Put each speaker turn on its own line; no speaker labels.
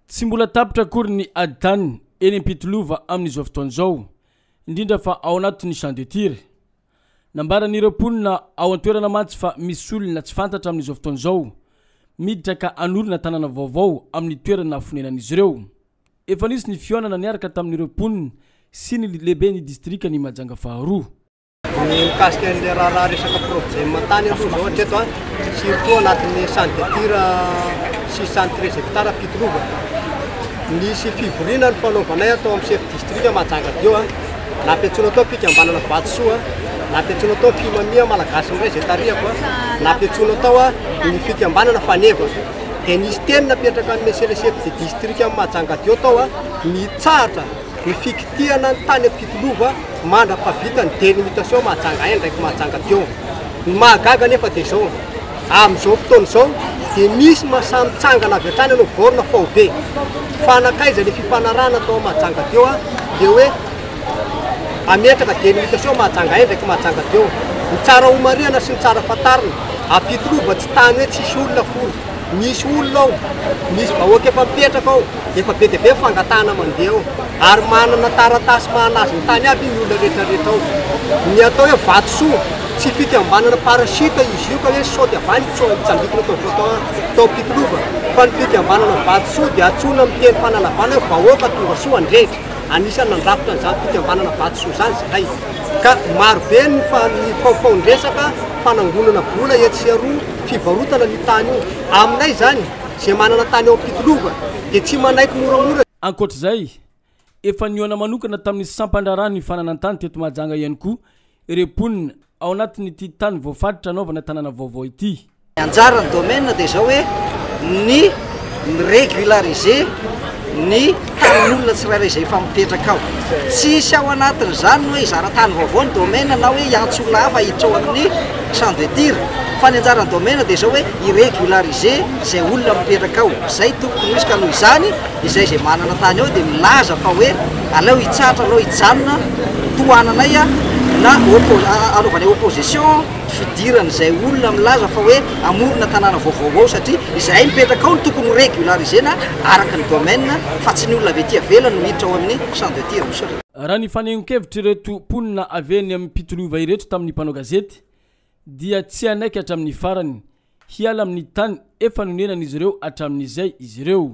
Tsy mbola tapitra akory ny ady tany eny Ampitolova amin'izao fotoana izao, indrindra fa ao anatin'ny champ de tir. Nambaran'ireo mponina ao an-toerana mantsy fa misy olona tsy fantatra amin'izao fotoana izao miditra ka hanorina tanàna vaovao amin'ny toerana fonenan'izy ireo. Efa nisy ny fihaonana niaraka tamin'ireo mponina sy ny lehiben'ny distrikan'i Mahajanga faharoa.
Ny mikasika an'ilay raharaha resaka problème tany aloha izao hatreto an, surtout anatin'ny champ de tir 613 hectares Pitolova. Nisy fivoriana nifanaovanay atao amin'ny chef district Mahajanga Dio an, nampiantsoana tao fikambanana Vatosoa, nampiantsoana tao Fimamia Malagasy Miray izay tarihako an, nampiantsoana tao ny fikambanana Faneva. Dia nisy teny napetraka an'i Monsieur le chef de district Mahajanga Dio tao an, nitsahatra ny fikitihana ny tany Ampitolova mandra-pahavita ny délimitation Mahajanga un ndraiky Mahajanga deux. Ny mahagaga anefa dia izao, amin'izao fotoana izao dia misy mahasahy mitsangana avy hatrany hanao borne faobe. Fa nankaiza ilay fifanarahana tao Mahajanga deux dia hoe hametraka délimitation Mahajanga un ndraiky Mahajanga deux. Ny tsara homarihana sy ny tsara fantarina, Ampitolova tsy tany hoe tsisy olona akory. Misy olona ao, misy vahoaka efa mipetraka ao, efa be dia be ny fangatahana mandeha ao, ary manana taratasy maha-anazy ny tany aby ny olona rehetra rehetra ao. Ny atao hoe vatosoa, tsy fikambanana parachute izy io ka hoe saoty avy any tsambikina tao tao tao Pitolova, fa ny fikambanana vatosoa dia antsoina amin'ny teny fanalavana hoe vahoaka tonga soa handrehitra. Anisan'ny nandrafitra an'izany fikambanana vatosoa izany izahay. Ka marobe ny ny faofaon-dresaka fanangonana vola etsy sy aroa, fivarotana an'io tany io. Aminay izany, izay manana tany ao Ampitolova dia tsy manaiky moramora.
Ankoatra izay, efa nihaona manokana tamin'ny sampan-draharahan'ny fananan-tany teto Mahajanga ihany koa ireo mponina ao anatin'ity tany voafaritra hanaovana tanàna vaovao ity.
Ny anjaran'ny domaine dia izao hoe ny mi-regulariser ny tanin'olona tsirairay izay efa mipetraka ao. Tsy hisy ao anatin'izany ny hoe hizara tany vaovao ny domaine na hoe hiantso olona hafa hiditra ao amin'ny champ de tir. Fa ny anjaran'ny domaine dia izao hoe hi-regulariser izay olona mipetraka ao. Izay tompoko no izy ka noho izany izay izay manana tany ao dia milaza fa hoe aleo hitsahatra, aleo hijanona, tohananay na anaovanay opposition. fidiran'izay olona milaza fa hoe hamorona tanàna vaovao ao satria izahay mipetraka ao no tokony ho régulariser-na araka ny domaine fa tsy ny olona avy aty avelany no hiditra ao amin'ny champ de tir. Misaotra.
Raha ny fanehoan-kevitr'ireto mponina avy eny Ampitolova ireto tamin'ny mpanao gazety dia tsy hanaiky hatramin'ny farany hiala amin'ny tany efa nonenan'izy ireo hatramin'izay izy ireo.